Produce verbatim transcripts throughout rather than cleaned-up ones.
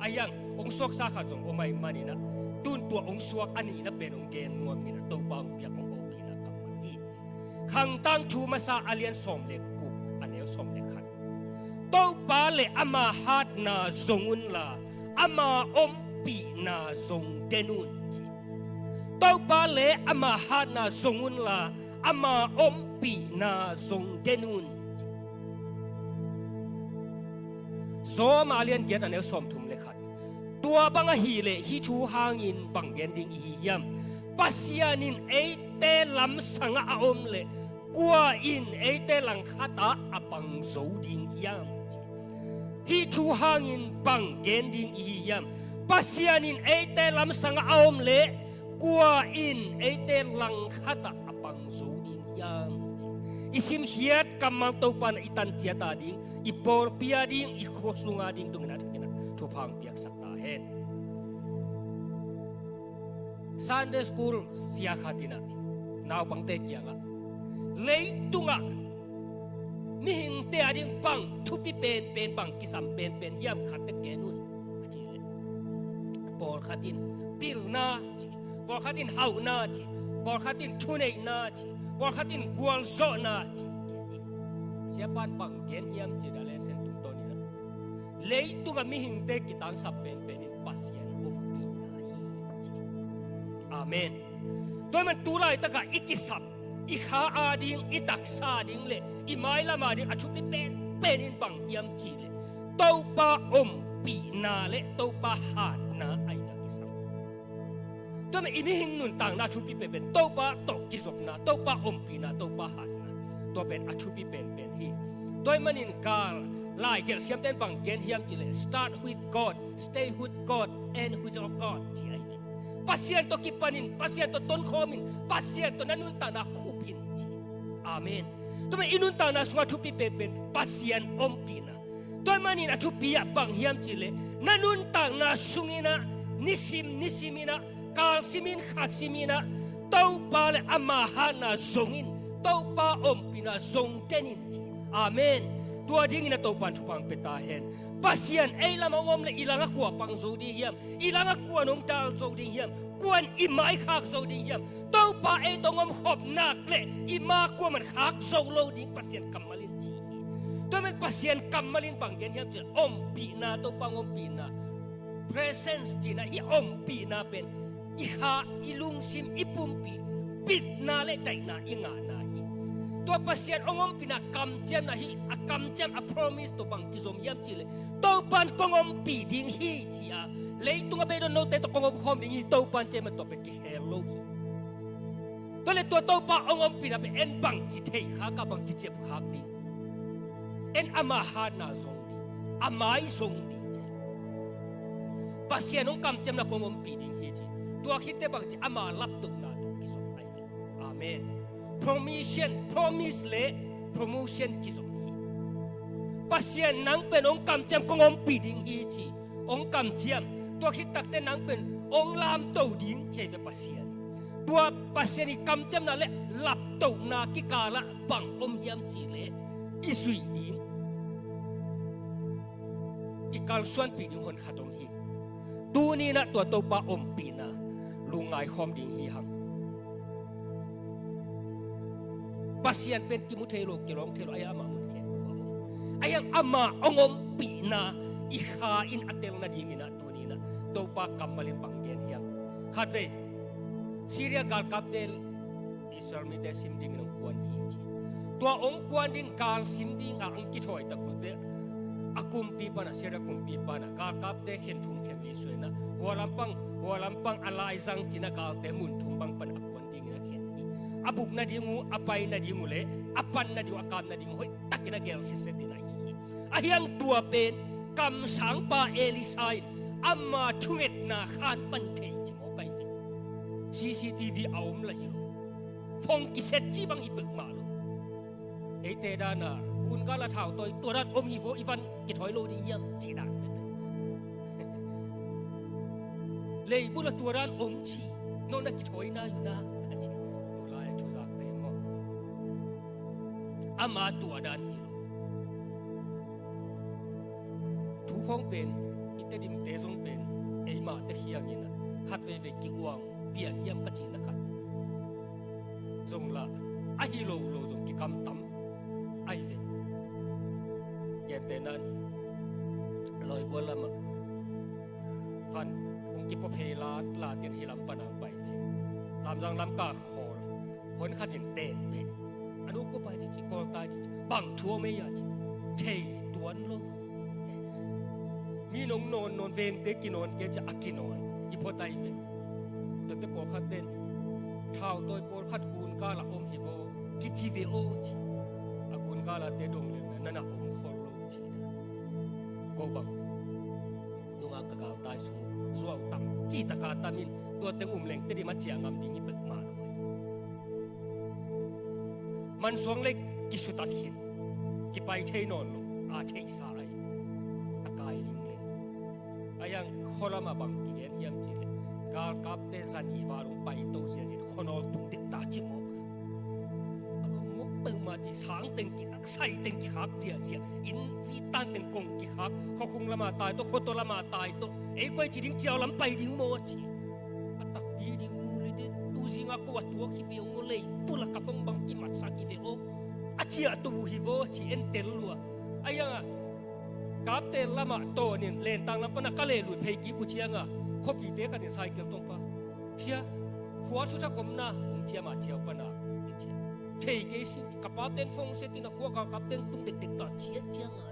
Ahi hang hong suaksa khat zong om ahih manin ah, tun tua hong suak a nihna pen hong gen nuam in ah, Topa hong piak hong ompihna kammal hi. Khang Tangthu Masa a lian sawm le guk, a neu sawm le khat. Topa le ama hatna zong unla, ama ompihna zong den un, ci. Topa le ama hatna zong unla, ama ompihna zong den un, ci. Rom a lian giat, a neu sawmthum le khat. Tua bang ahih leh hih thu hangin bang gen ding i hi hiam? Pasian in eite lamsangah a om leh, kua in eite langkhatah a pang zo ding hiam? Hih thu hangin bang gen ding i hi hiam? Pasian in eite lamsangah a om leh, kua in eite langkhatah a pang zo ding hiam? I simkhiat kammal Topa in i tan ciat a ding, i pawlpi a ding, i khua sung a ding dongin a thakin ah thupha hong piaksak ta hen. Sunday school sia khat in ah naupangte kiangah, leitungah mihingte a ding bang thupi penpen, bang kisam penpen hiam, khat teh gen un, a cih leh, pawlkhat in pilna ci, pawlkhat in hauhna ci, pawlkhat in thuneihna ci, pawlkhat in gualzawhna ci. Siapa in bang gen hiam cih leh, a lesson tungtawn in ah, leitungah mihingte kitangsap penpen in Pasian ompihna hi, ci. Amen. Tua ahih manin tu laitakah i kisap, i kha a ding, i taksa a ding le i mailam a ding a thupi penpen in bang hiam cih leh, Topa ompihna le Topa hatna ahi a kisam. Tua ahih manin i mihing nuntakna a thupi penpen Topa tawh kizopna, Topa ompihna, Topa hatna, tua pen a thupi penpen hi. Tua ahih manin gal lai gelh siamte in bang gen hiam cih leh, "Start with God, stay with God, end with God," ci ahi ve. Pasian tawh kipan in, Pasian tawh tonkhawm in, Pasian tawh na nuntakna khup in, ci. Amen. Tua ahih manin i nuntakna sungah a thupi penpen Pasian ompihna. Tua ahih manin a thupi ah bang hiam cih leh, na nuntakna sung in ah, nisim nisim in ah, kal sim in, kha sim in ah, Topa le ama hatna zong in, Topa ompihna zong den in, ci. Amen. Tua dingin ah Topa in thupha hong pia ta hen. Pasian ei lamah hong om leh, i langah kua pang zo ding hiam? I langah kua in hong dal zo ding hiam? Kua in i mai khak zo ding hiam? Topa ei tawh hong om khop nak leh, i ma kuaman khak zo lo ding, Pasian kammal in ci hi. Tua ahih manin Pasian kammal in bang gen hiam cih leh, ompihna, Topa hong ompihna, presence cihna, hih ompihna pen i kha, i lungsim, i pumpi pitna le daihna i ngahna hi. Tua Pasian hong ompihna kamciamna hi. A kamciam, a promise tawh bang kizom hiam cih leh, Topa in kong ompih ding hi, ci a, leitungah beidong note tawh kong omkhawm ding hi, Topa in ci ahih manin tua pen kikhel lo hi. Tua leh tua Topa hong ompihna pen en bangci thei khak a, bangci ciap khak ding? En ama hatna zong ding, a mai zong ding, ci. Pasian hong kamciamna kong ompih ding hi, ci. Tua khit teh bangci, ama laptohna tawh kizom ahi ve. Amen. Promission, promise le promotion kizom hi. Pasian, nang pen hong kamciam, kong ompih ding hi, ci. Hong kamciam. Tua khit tak teh nang pen hong lamto ding, ci ahi ve Pasian. Tua Pasian i kamciamna le laptohna kikalah bang om hiam cih leh, i zuih ding, i kalsuanpih ding hon khat om hi. Tuni in ah tua Topa ompihna lungngai khawm ding hi hang. Pasian pen kimu thei lo, kilawng thei lo, ahi hang amah mun khen lo a om. Ahi hang ama hong ompihna i kha in a tel nadingin ah, tuni in ah Topa kammal in bang gen hiam? Khatvei Syria galkapte Israel mite sim dingin hong kuan hi, ci. Tua hong kuan ding gal sim ding a hong kithawi tak uh teh, a kumpipa in ah, Syria kumpipa in ah galkapte khen thum khen li suah in ah, hua lampang, hua lampang a laizang ci-in ah galte mun thum bang pan a kuan dingin a khen hi. A buk nading uh, a pai nading uh le a pan nading uh, a kap nading uh hoih takin a gel sitset in ahi hi. Ahi hang tua pen kamsangpa Elisha in ama thungetna khan pan thei ci mawk ahi hi. C C T V a om lah hi lo. Phone kiset cih bang hi peuhmah lo. Eite dan a, kun gal a thau tawi, tua dan om hi vo, i van kithawi lo ding hiam, cih dan. Leibul ah tua dan om ci, no na kithawi nai uh na, a ci. Tua lai a thuzakte maw, ama tua dan hi lo. Thu khawng pen i Tedim te zong pen eimah te khiangin ah khat veivei ki-uang pian hiam ka cihna khat zong lah, ahi lo lo zong kikam tam ahi ve. Gentehna in Lawibual lamah van hong kipua phei lat lat in hih lam pan ang pai phei. Lamzang lam ka khawl hon khat in ten phei. A nu ko pai ding ci, kawl tai ding ci, bang thu om ei a ci, thei tuan lo. Mi nong nawn nawn vengte kinawn kei ci a kinawn. I phot ai ve. Tuate pawlkhat ten thau tawi pawlkhat gun kal a om hi vaw kici ve aw ci. A gun kal a te dong leng na na om khol lo ci. Ko bang nunga ka galtai sung zuau tam ci taka tamin tua teng um leng Tedim a ciah ngam ding hi peuhmah lo. Mansuang le kisutat khin, kipai thei nawn lo a theihsa ai a kai lingleng. A yang khualam a bang kigen hiam cih leh galkapte zani val hong pai to ziazin khuanawl tung dek ta ci mawk. A bang mawk peuhmah ci, sang teng kikhak, sai teng kikhak ziahziah, inn ci tan teng kong kikhak, khuakhung lam a tai tawh, khuatua lam a tai tawh, ei koi ci ding, ciau lam pai ding maw ci. A takpi ding mu le de, tu zinga ko a tuak hi ve aw, lei pula ka fong bang kimatsak hi ve aw, a ciah to uh hi vaw ci en tel lua. A yang a kapte lamah tawnin lentang lam pana ka lehlut phei kik uh cianga khuapite khatin cycle tong pa, sia, khua thuthak omna hong ciam a ciau pana hong ciam phei kei sing. Ka pa ten fong setin a khua galkap teng tung dekdek ta ciat cianga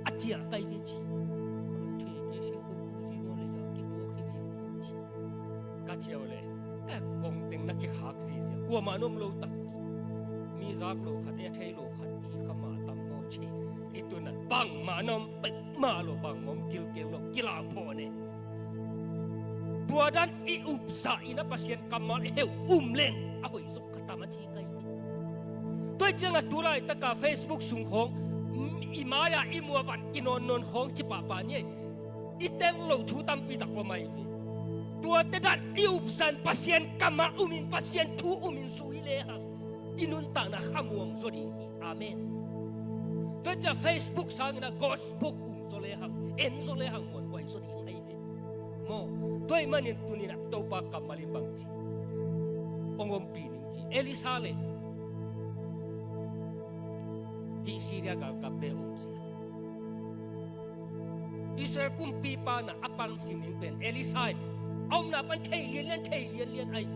a ciah kai ve ci. Ka lung thei kei sing ko ku zi ngaw le ya kituak hi ve aw ci. Ka ciau le, eh, kong teng na kikhak zizia kuamah na om lo tak. Mi zak lo khat, eh, thei lo khat i kha mah tam maw ci. I tuna bangmah na om peuhmah lo, bang om kilkel lo, kilau phaw ne. Tua dan i upzah in a Pasian kammal heuh um leng a hoih zok ka tam a ci kai. Tua cianga tu laitaka Facebook sung khawng, mm, i mai-a i muavan kinawn nawn khawng ci pahpah ni ei. I tel loh thu tampi tak om ai ve. Tuate dan i upzah in Pasian kamah umin, Pasian thu umin zui lehang i nuntakna khamuang zaw ding hi. Amen. Tua cia Facebook sangin a God's book um zaw lehang, en zaw lehang muanhuai zaw ding ai ve. Maw, tua ahih manin tunin a Topa kammal in bang ci, hong ompih ning ci. Elisha le hih Syria galkapte om sia. Israel kumpipa na a pan sim ning pen Elisha in a omna pan thei lianlian, thei lianlian ai.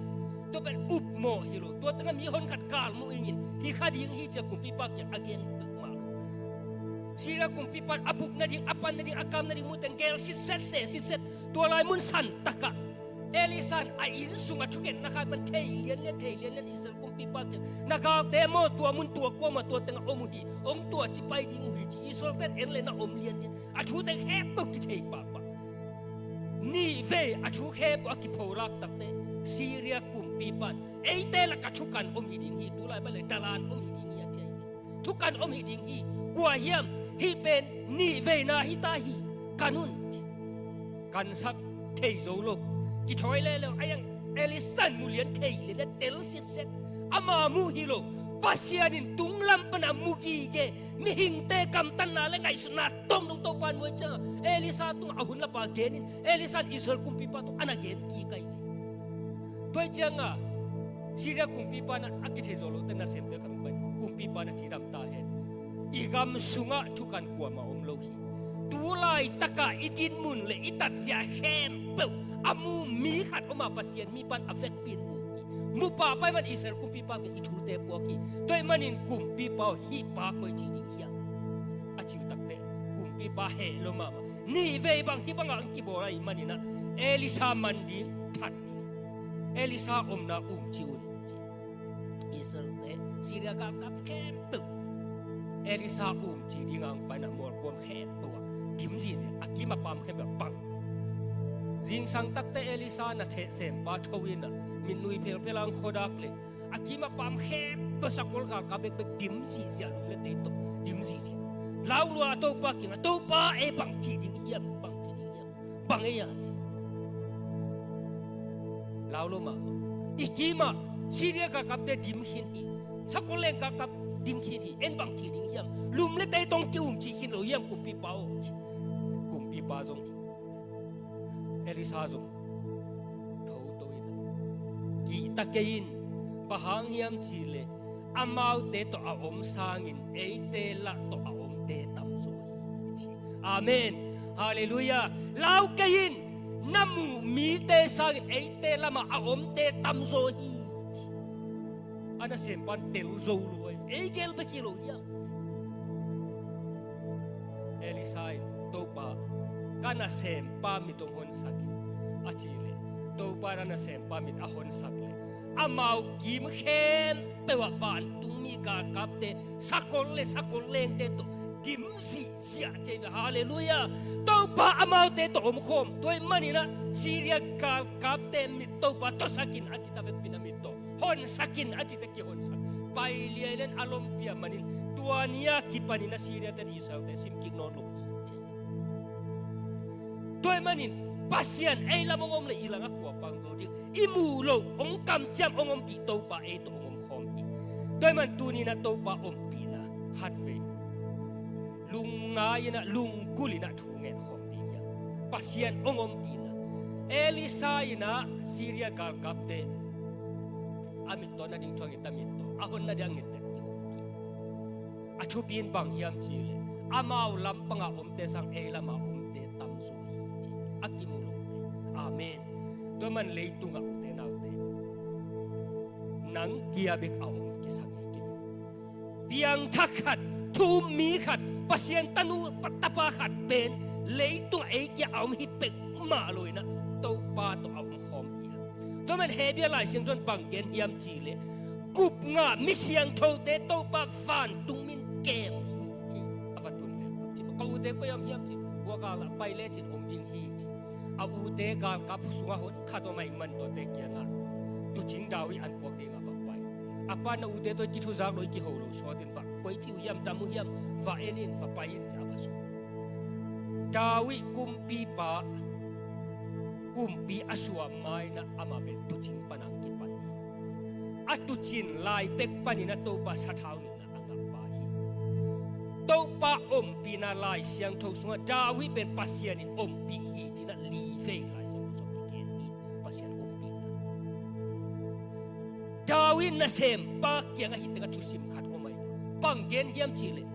Tua pen upmawh hi lo. Tua tengah mi honkhat galmuh ingin hi kha ding hi cia kumpipa kiang a gen hi peuhmah lo. Syria kumpipa in a buk nading, a pan nading, a kam nading mu teng gel sitset, se sitset. Tua lai mun santakah Elisha in a inn sungah thukhenna khat pan thei lianlian, thei lianlian Israel kumpipa kiang, na galte maw, tua mun tua kuamah tua tengah om uh hi, hong tuah ci pai ding uh hi ci. Israel ten en le na om lianlian. A thu teng khempeuh kithei pahpah. Nih vei a thu khempeuh a kipholak takteh Syria kumpipa in eite lakah thukan om hi ding hi, tu lai ban le dalan om hi ding hi a ci ai ve. Thukan om hi ding hi. Kua hiam? Hih pen nih veina hi ta hi. Kan un. Kansak thei zo lo. Kithawi lelo a yang Elisha in mu lian thei lian le tel sitset. Ama mu hi lo. Pasian in tunglam pana mu gige mihingte kamtanna le ngaihsutna tawng dong Topa nuai cianga Elisha tungah a hun lapa genin Elisha in Israel kumpipa tawh a na gen kik ai ve. Tua cianga Syria kumpipa na a kithei zo lote nasemte khat pai kumpipa na cidam ta hen. I gam sungah thukan kuamah om lo hi. Tu laitakah i dinmun le i tatzia khempeuh a mu mi khat om a Pasian mi pan a vekpi in mu hi. Mu pahpah ahih man Israel kumpipa in i thute puak hi. Tua ahih manin kumpipa aw hih pa koi ci ding hiam? A ciu takteh kumpipa heh lo mahmah. Nih vei bang hih bangah ang kibawl ahih maninah Elisha man ding, that ding. Elisha omna um ci un ci. Israel te Syria galkap khempeuh Elisha um ci dingah ang painah mualkuam khempeuh ah dim zizia, a kim a pam khempeuh ah pang. Zingsang takte Elisha na thehsempa tho inah mitnui phelphel ang khuadak le a kim a pam khempeuh sakol galkap bekbek dim zizia, lum le tei tawh dim zizia. Lau lua a Topa kiangah, Topa ei bang ci ding hiam, bang ci ding hiam? Bang ei a ci. Lau lo mahmah. I kimah Syria galkapte dim khin hi. Sakol leng galkap dim khin hi. En bang ci ding hiam? Lum le tei tawh ki-um ci khin lo hiam kumpipa aw ci. Kumpipa zong Elisha zong thoto in, kihta kei in, bang hang hiam cih leh amaute tawh a om sangin eite lah tawh a omte tamzaw hi, ci. Amen. Halleluiah. Lau kei in, na muh mite sangin eite lamah a omte tamzaw hi, ci. A nasempa in tel zo lo, ei gel bek hi lo hiam? Elisha in, Topa, ka nasempa mit hong honsak in, a cih leh, Topa in a nasempa mit a honsak leh, amau kim khempeuh ah vantungmi galkapte, sakol le sakol lengte tawh dim zihziah ci ei ve. Halleluiah. Topa amaute tawh omkhawm. Tua ahih manin ah Syria galkapte mit Topa tawsak in, a ci ta vekpi in, a mit tawh honsak in, a cite kihonsak. Pai liai lian a lompi a manin, tua ni a kipanin a Syria-te in Israel-te simkik nawn lo hi, ci. Tua ahih manin Pasian ei lam hong om leh i langah kua pang zo ding? I muh loh hong kamciam hong ompih Topa ei tawh hong omkhawm hi. Tua ahih manin tuni-in ah Topa ompihna khatvei lungngai in ah, lunggulh in ah thu ngen khawm ding hi hang. Pasian hong ompihna. Elisha in ah Syria galkapte a mit tawh na ding thuak in, a mit tawh a hon na ding a nget dek hi. A thupi in bang hiam cih leh amau lampang a omte sang ei lam a omte tamzaw hi, ci. A kimu lo. Amen. Tua ahih manin leitung ah, ute naute, nang kia bek a om kisam hi kei. Piangthak khat, thu-um mi khat, Pasian tanu tapa khat pen leitung ah ei kia a om hi peuhmah lo in ah, Topa tawh a omkhawm hi hang. Tua ahih manin Hebru Lai Siangtho in bang gen hiam cih leh, gupngah mi siangthote Topa vantungmi in kem hi, ci. A va tun leh, ci, ka ute koi ah om hiam, ci. Hua gal ah pai lecin om ding hi, ci. A ute galkap sungah hon khat om ahih man tuate kiangah tuucing David an puak dingah va pai. A pa in a ute tawh i kithuzak lo, i kiho lo, sawt in va koi ci uh hiam, dam uh hiam, va en in, va pai in, ci a va sawt. David kumpipa, kumpi a suah ma-in ah amah pen tuucing pan hong kipan hi. A tuucing lai pek panin ah Topa sathau nihna a ngah pa hi. Topa ompihna Lai Siangtho sungah David pen Pasian in ompih hi ci-in ah li vei Lai Siangtho sungah kigen hi. Pasian ompihna. David nasempa kiangah hih tengah thusim khat om ahi. Bang gen hiam cih leh,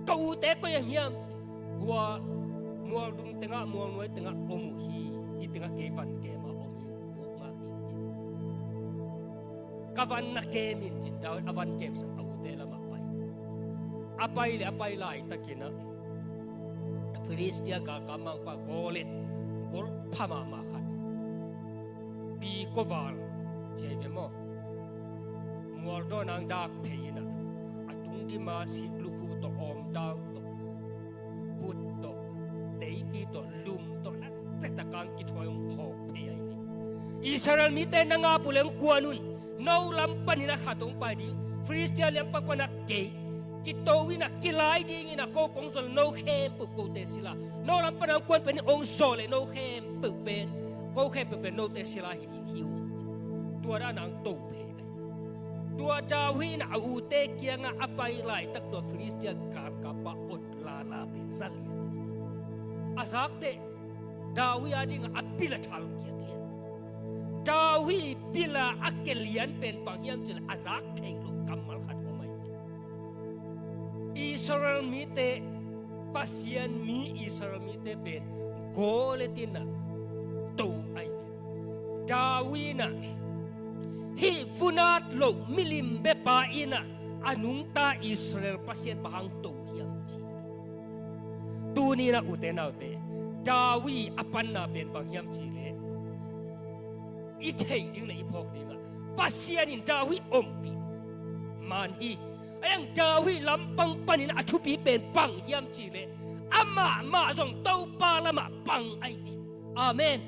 ka ute koi ah om hiam, ci. Hua mual dung tengah, mual nuai tengah om uh hi. Hih tengah kei van kem a om hi, buk ngak hi, ci. Ka van na kem in, ci-in David a van kemsak a ute lamah pai. A pai leh a pai laitakin ah Filistia galkap mangpa Goliat, gol pha mahmah khat, pi koval ci ei ve maw, mualdawn hong dak phei in ah, a tung dim a sik lukhu tawh, awmdal tawh, put tawh, teipi tawh, lum tawh, na se tak a hong kithawi, hong hawk phei ahi ve. Israel mite, nang a pu leng kuan un, no lam panin ah khat hong pai ding, Filistia lam pan pan ah kei kito in ah, kilai dingin ah ko kong zawh leh no khempeuh kote sila. No lam pan ah hong kuan pen in, hong zawh leh no khempeuh pen, ko khempeuh pen note sila hi ding hi ung, ci. Tua dan a hong to phei ahi. Tua David in ah a ute kiangah a pai laitak, tua Filistia galkap pa ot lala pen za lian. A zak teh David a dingah a bil a thal kiat lian. David bil a a ke lian pen bang hiam cih leh a zak theih loh kammal khat om ahi. Israel mite, Pasian mi Israel mite pen Goliat in ah to ahi. David in ah hih vun at loh milim bia pa in ah a nungta Israel Pasian bang hang to hiam, ci. Tuni-in ah ute naute, David a panna pen bang hiam cih leh, i theih ding leh i phawk dingah Pasian in David ompih man hi. Ahi hang David lampang panin a thupi pen bang hiam cih leh, amah mah zong Topa lamah pang ahi hi. Amen.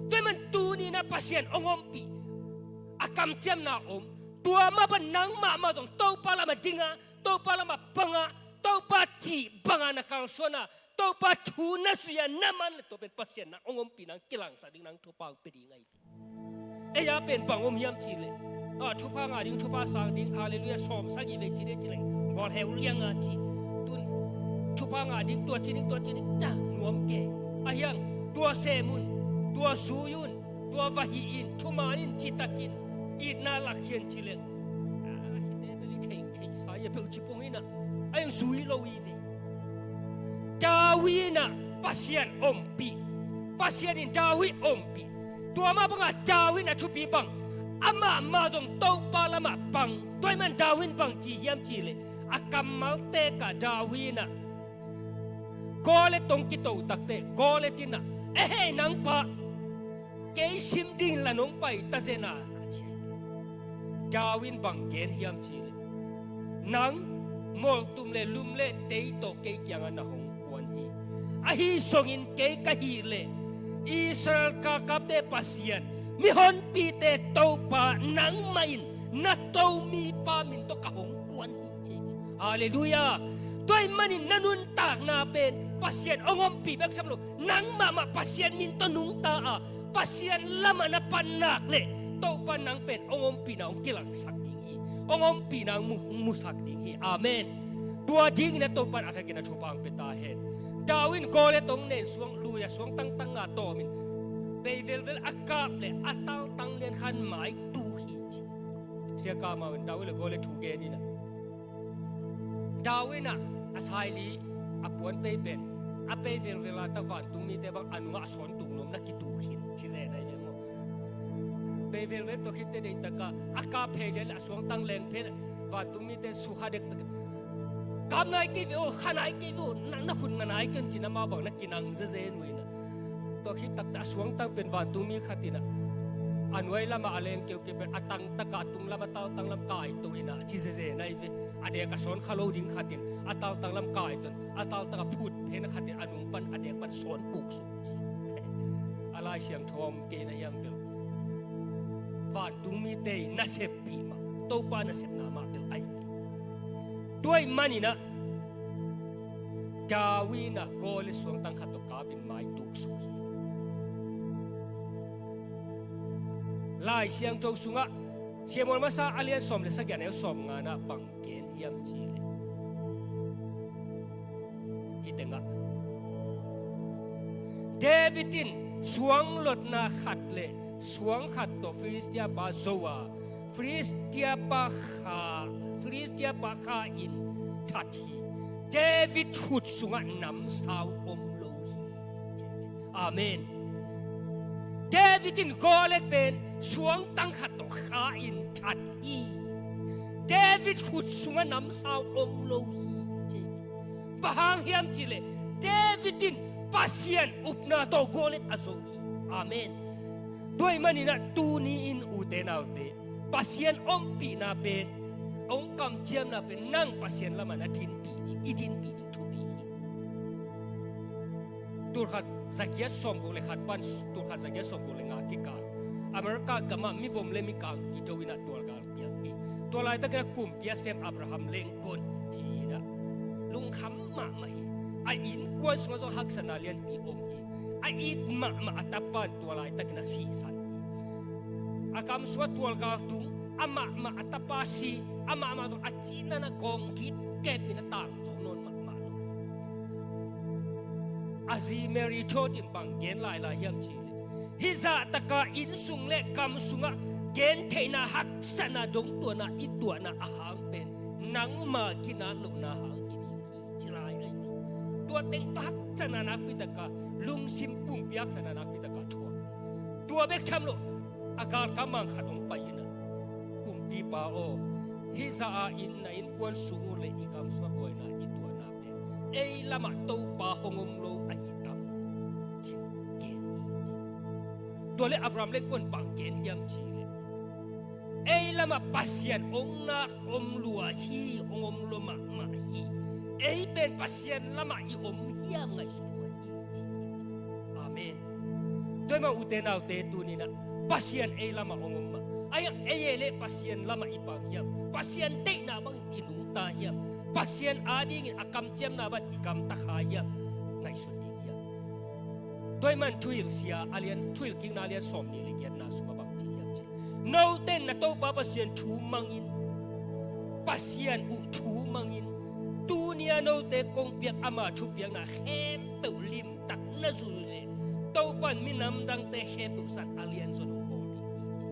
Tua ahih manin tuni-in ah Pasian hong ompih, a kamciamna om, tua mah bang nangmah mah zong Topa lamah ding a, Topa lamah pang a, Topa cih bang a na kalsuan a, Topa thu na zuih a, na man leh tua pen Pasian in hong ompihna hong kilangsak ding, nang thupha hong pia ding ahi. Ei a pen bang om hiam cih leh, a, thupha ngah ding, thupha sang ding, halleluiah, sawm sagih vei ci ding ci leng, gol heu liang a ci. Tun thupha ngah ding, tua ci ding, tua ci ding, ta nuam kei. Ahi hang tua sem un. Tua zui un, tua va hih in, thuman in, citakin itna lakkhia in ci leng, ah, hihte bel i theih theihsa hi a, peuh ci pong in ah, a eng zui lo hi ve. David in ah Pasian ompih, Pasian in David ompih. Tua mah bangah David in a thupi bang, amah mah zong Topa lamah pang. Tua ahih man David in bang ci hiam cih leh, a kammal tekah David in ah Goliat tawh kito takte, Goliat in ah, "Ehei, nang pa, kei sim dingin la nong pai ta zen a," a ci. David in bang gen hiam cih leh, "Nang moltum le lum le tei tawh kei kiangah na hong kuan hi. Ahi zongin kei ka hih leh Israel galkapte Pasian, mihonpite Topa nangmah in na to mipa min tawh ka hong kuan hi," ci hi. Halleluiah. Tua ahih manin na nuntakna pen Pasian hong ompih bek tham lo, nang mahmah Pasian min tawh nungta a, Pasian lamah na pan nak leh Topa nang pen hong ompihna hong kilangsak ding hi, hong ompihna hong mu, musak ding hi. Amen. Tua dingin a Topa in a thakin a thupha hong pia ta hen. David in Goliat hong nen suang, lui a suang tangtang a tawmin, pei velvel a kap leh a taltang lian khan mai tuk hi ci. Sia Kah Mah in David le Goliat thu gen in ah, David in ah a saili a puan pei pen a pei velvel a ta, vantungmite bang a nungah a sawn tuk nuam na kituk khin ci zen ahi ve maw. Pei velvel tawh khitte deih taka a kap phei lian leh a suangtang leng phen, vantungmite sukha dektak. Kap nai kei ve aw, kha nai kei ve aw, na, na khut nga nai kei un ci-in amau bang na kinang zezen uh in ah. Tua khit takte a suangtang pen vantungmi khat in ah a nuai lamah a leng keukeu pen a tang takah a tung lam, a taltang lam kaito in ah ci zezen ahi ve. A dek a sawn kha lo ding khat in a taltang lam kaito in, a taltang a phut phen khat in a nung pan, a dek pan sawn puk suk ci. A Lai Siangtho om kei na hiam bel, vantungmite i naseppih mah, Topa nasepna mah bel ahi ve. Tua ahih manin ah David in ah Goliat suangtang khat tawh kapin mai tuk suk hi. Lai Siangtho sungah Samuel Masa a lian sawm le sagih, a neu sawmnga-na bang gen hiam cih leh, hih tengah David in suang lotna khat le suang khat tawh Filistia pa zo a, Filistia pa kha, Filistia pa kha in that hi. David khut sungah namsau om lo hi. Amen. David in Goliat pen suangtang khat tawh kha in that hi. David khut sungah namsau om lo hi ci. Bang hang hiam cih leh David in Pasian upna tawh Goliat a zo hi. Amen. Tua ahih manin ah tuni-in ute naute, Pasian ompihna pen, hong kamciamna pen nang Pasian lamah na dinpih ding, i dinpih ding thupi hi. Tulkhat zagiat sawmguk le khat pan tulkhat zagiat sawmguk le nga kikal, America gamah mivom le mikang kido in ah tualgal piang hi. Tua laitakin a kumpi a sem Abraham Lincoln hi in ah, lungkham mahmah hi. A innkuan sungah zong haksatna lianpi om hi. A it mahmah a tapa in tua laitakin a sihsan hi. A gam sungah tualgal tung, a mahmah a tapa si, a mahmah zong a cihna-in a gawng kipkep in a tang zo nawn mahmah lo. A zi Mary Todd in bang gen lailai hiam cih leh, hih zah taka inn sung le gam sungah gentheihna, haksatna, dongtuahna i tuahna a hang pen nangma ginat lohna hang hi ding hi ci lai ahi hi. Tua teng tawh haksatna nakpi taka, lungsim pumpi haksatna nakpi taka thuak. Tua bek tham lo, a galkap mang khat hong pai in ah, kumpipa aw, hih zah a inn, na innkuan sung uh le i gam sungah buaina i tuahna pen ei lamah Topa hong om lo ahi tam, ci-in gen hi ci. Tua leh Abraham Lincoln bang gen hiam cih leh, ei lamah Pasian hong nak om lua hi, hong om lua mahmah hi. Ei pen Pasian lamah i om hiam ngaihsut lua hi ci. Amen. Tua ahih manin ute naute, tuni-in ah Pasian ei lamah hong om mah. Ahi hang ei leh Pasian lamah i pang hiam? Pasian deihna bangin i nungta hiam? Pasian adingin a kamciamna bang i gamta kha hiam? Ngaihsun ding hiam? Tua ahih manin Thuhilhsia a lian, Thuhilhkikna a lian sawmnih le giatna sungah bang ci hiam cih leh, note in na Topa Pasian thu mang in, Pasian uh thu mang in, tuni-a note kong piak ama thupiakna khempeuh limtak na zui leh Topa in minam dangte khempeuh san a lianzaw in hong bawl ding hi ci.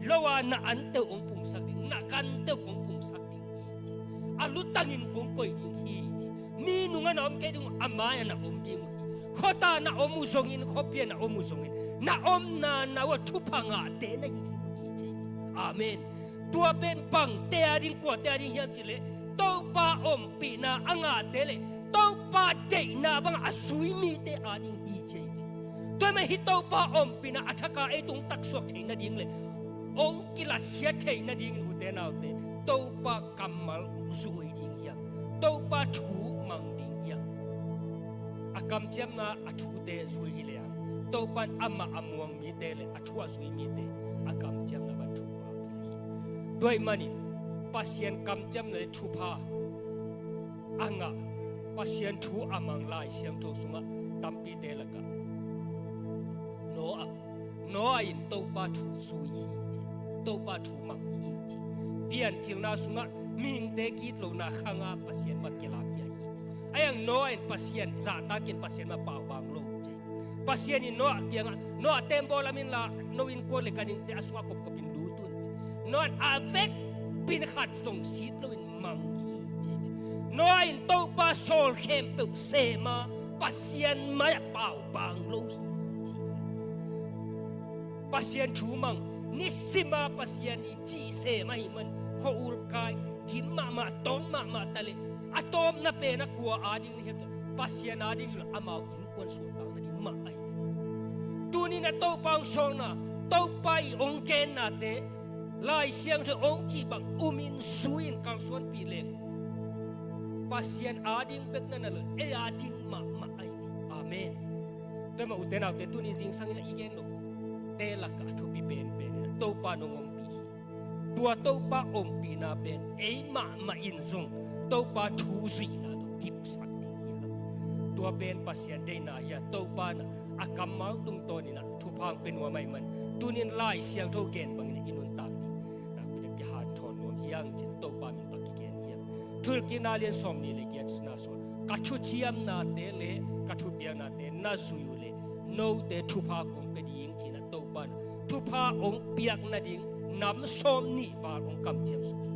Lo a na ante uh hong pungsak ding, na kante uh kong pungsak ding hi ci. A lutangin kong koih ding hi ci. Mi nungah na om kei ding uh, a mai-ah na om ding uh hi. Khuata na om uh zongin, khuapi-ah na om uh zongin, na omna na uh ah thupha ngahte na hi ding uh hi ci. Amen. Tua pen bangte a ding, kuate a ding hiam cih leh, Topa ompihna a ngahte le Topa deihna bangah a zui mite a ding hi ci. Tua mah hi, Topa ompihna a thak a ei tung taksuak theih nading le hong kilatkhiat theih nadingin, ute naute, Topa kammal zui ding hiam? Topa thu mang ding hiam? A kamciamna a thute zui hi lehang, Topa in amah a muang mite le a thu a zui mite a kamciamna bang thupha pia hi. Tua ahih manin Pasian kamciamna le thupha a ngah, Pasian thu a mang Lai Siangtho sungah tampite lakah Noah, Noah in Topa thu zui hi ci, Topa thu mang hi ci. Piancilna sungah mihingte gitlohna khanga Pasian mah kilakhia hi ci. Ahi hang Noah in Pasian zahtakin Pasian mah paubang lo ci. Pasian in Noah kiangah, Noah, tembaw lam inla, no innkuan le ka ningte a sungah kopkopin lut un ci. Noah in a vekpi in khat zong sit loin mang hi ci. Noah in Topa sawl khempeuh sem a, Pasian mai-ah paubang lo hi ci. Pasian thu mang, nisim a Pasian i cih sem ahih man, khua-ul kai, gim mahmah, tong mahmah ta le, a tawpna pen a kua a ding na hiam cih leh, Pasian a ding hi lo, amau innkuan suahtak nading mah ahi. Tuni-in a Topa hong sawlna, Topa i hong gennate, Lai Siangtho hong cih bang umin zui-in kalsuanpih leng, Pasian a ding bek na na lo, ei a ding mahmah ahi. Amen. Tua mah, ute naute, tuni zingsangin a i gen loh te lakah a thupi penpen in a Topa in hong ompih hi. Tua Topa ompihna pen ei mahmah in zong Topa thu zuihna tawh kipsak ding hi a. Tua pen Pasian deihna hi a, Topa in a kammal tungtawnin a thupha hong pia nuam ahih man, tuni-in Lai Siangtho gen bangin a i nuntak ding nakpi-in a kihanthawn nuam hi hang ci-in Topa min tawh kigen hi hang. Thuhilhkikna lian sawmnih le giatna sungah, ka thuciamnate le ka thupiaknate na zui uh leh note thupha kong pia ding ci-in a Topa in thupha hong piak nading nam sawmnih val hong kamciamsuk hi.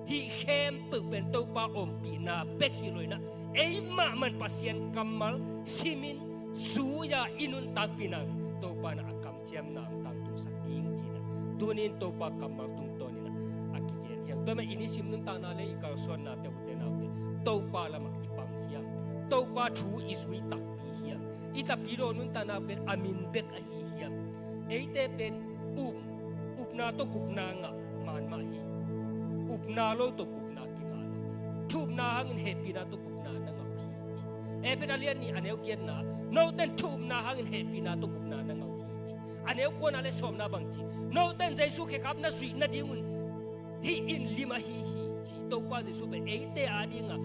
Hih khempeuh pen Topa ompihna bek hi lo-in a, ei mahmah in Pasian kammal simin zui-a i nuntakpihna Topa in a kamciamna hong tangtungsak ding ci-in a, tuni-in Topa kammal tungtawnin a, a kigen hi hang. Tua mah i nisim nuntakna le i kalsuannate, ute naute, Topa lamah i pang hiam? Topa thu i zui takpi hiam? I tapidaw nuntakna pen a min bek ahi hiam? Eite pen up, upna tawh gupna ngah man mah hi. Upna lo tawh gupna kingah lo hi. Thu upna hangin hehpihna tawh gupna na ngah uh hi ci. Efesa lian nih a neu giatna, note in thu upna hangin hehpihna tawh gupna na ngah uh hi ci. A neu kuana le sawmna bang ci, note in Jesu khekhap na zuih nadingun hih inn lim ahi hi ci. Topa Jesu pen eite a dingah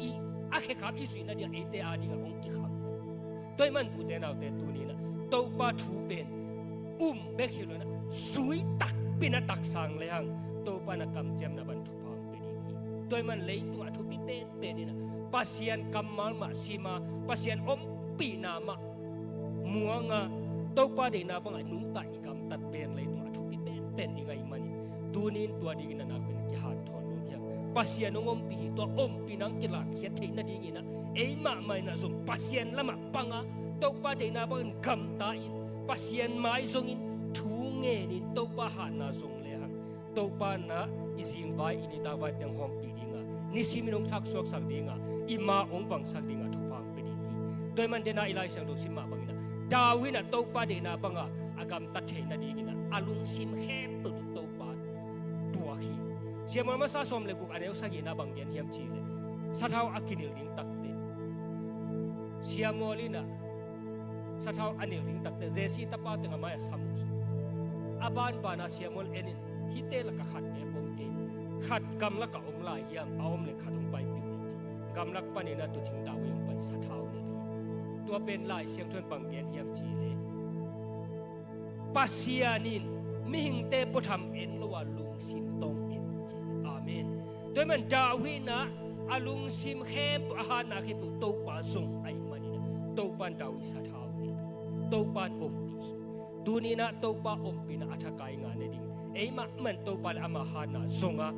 i, a khekhap i zuih nadingah eite a dingah hong kikham. Tua ahih man ute naute, tuni-in a Topa thu pen um bek hi lo-in a, zui takpi-in a taksang lehang Topa in a kamciamna bang thupha hong pia ding hi. Tua ahih man leitungah a thupi penpen in a, Pasian kammal mah sim a, Pasian ompihna mah muang a, Topa deihna bangah nungta i gamtat pen leitungah a thupi penpen ding ahih manin, tuni-in tua dingin a nakpi-in a kihanthawn nuam hi hang. Pasian hong ompih hi, tua ompihna hong kilakkhiat theih nadingin a, ei mahmah in a zong Pasian lamah pang a, Topa deihna bangin gamta in, Pasian mai zongin, thu ngenin, Topa hatna zong lehang, Topa in a i zingvai, i nitakvai teng hawmpih ding a, nisimin hong thaksuaksak ding a, i ma hong vangsak ding a, thupha hong pia ding hi. Tua ahih man, dena i Lai Siangtho sim mah bangin a, David in a Topa deihna banga a gamtat theih nadingin a, a lungsim khempeuh tawh Topa tuak hi. Samuel masa sawm le guk a neu sagihna bang gen hiam cih leh, sathau a kinilh ding takteh, Samuel in a sathau a nilh ding takteh Jesse tapa teng a mai-ah sam uh hi. A banbana Samuel en in, hihte lakah khat bek om kei, khat gamlakah om lai hiam, a om leh khat hong paipih un ci. Gamlak panin a tuuthing David hong pai, sathau nilh hi. Tua pen Lai Siangtho in bang gen hiam cih leh, Pasian in mihingte puatham en lo a, lungsim tawh en ci. Amen. Tua ahih man David in a, a lungsim khempeuh, a hatna khempeuh Topa zong ahih manin a, Topa in David sathau nilh hi. Topa in ompih hi. Tuni-in ah Topa ompihna a thakai ngah nading, eimah mah in Topa le ama hatna zong a,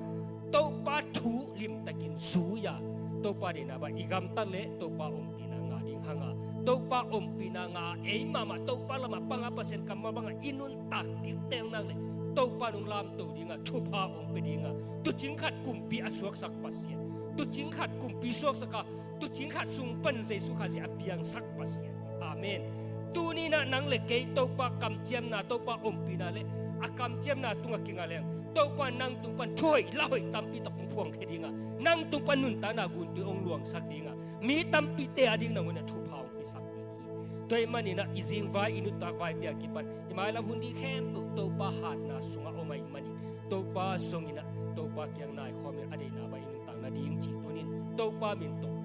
Topa thu limtakin zui a, Topa deihna bang i gamtat leh Topa ompihna ngah ding hang a, Topa ompihna ngah a, eimah mah Topa lamah pang a, Pasian kammal bang a i nuntak kiltel nak leh Topa in hong lamto ding a, thupha hong pia ding a. Tuucing khat kumpi a suaksak Pasian, tuucing khat kumpi suaksak a, tuucing khat sung pan Jesuh Khazih a piangsak Pasian. Amen. Tuni-in ah nang le kei Topa kamciamna, Topa ompihna le a kamciamna tungah kingah leng, Topa in nang tung pan thu hoih la hoih tampi tak hong phuangkhia ding a, nang tung pan nuntakna guntu hong luangsak ding a, mi tampite a ding nangawn in ah thupha hong hisak ding hi. Tua ahih manin ah i zingvai, i nuntakvaite a kipan i mailam hun ding khempeuh Topa hatna sungah om ahih manin, Topa zongin ah Topa kiang naikhawm in a deihna bang i nuntak nading cih tuni-in Topa min tawh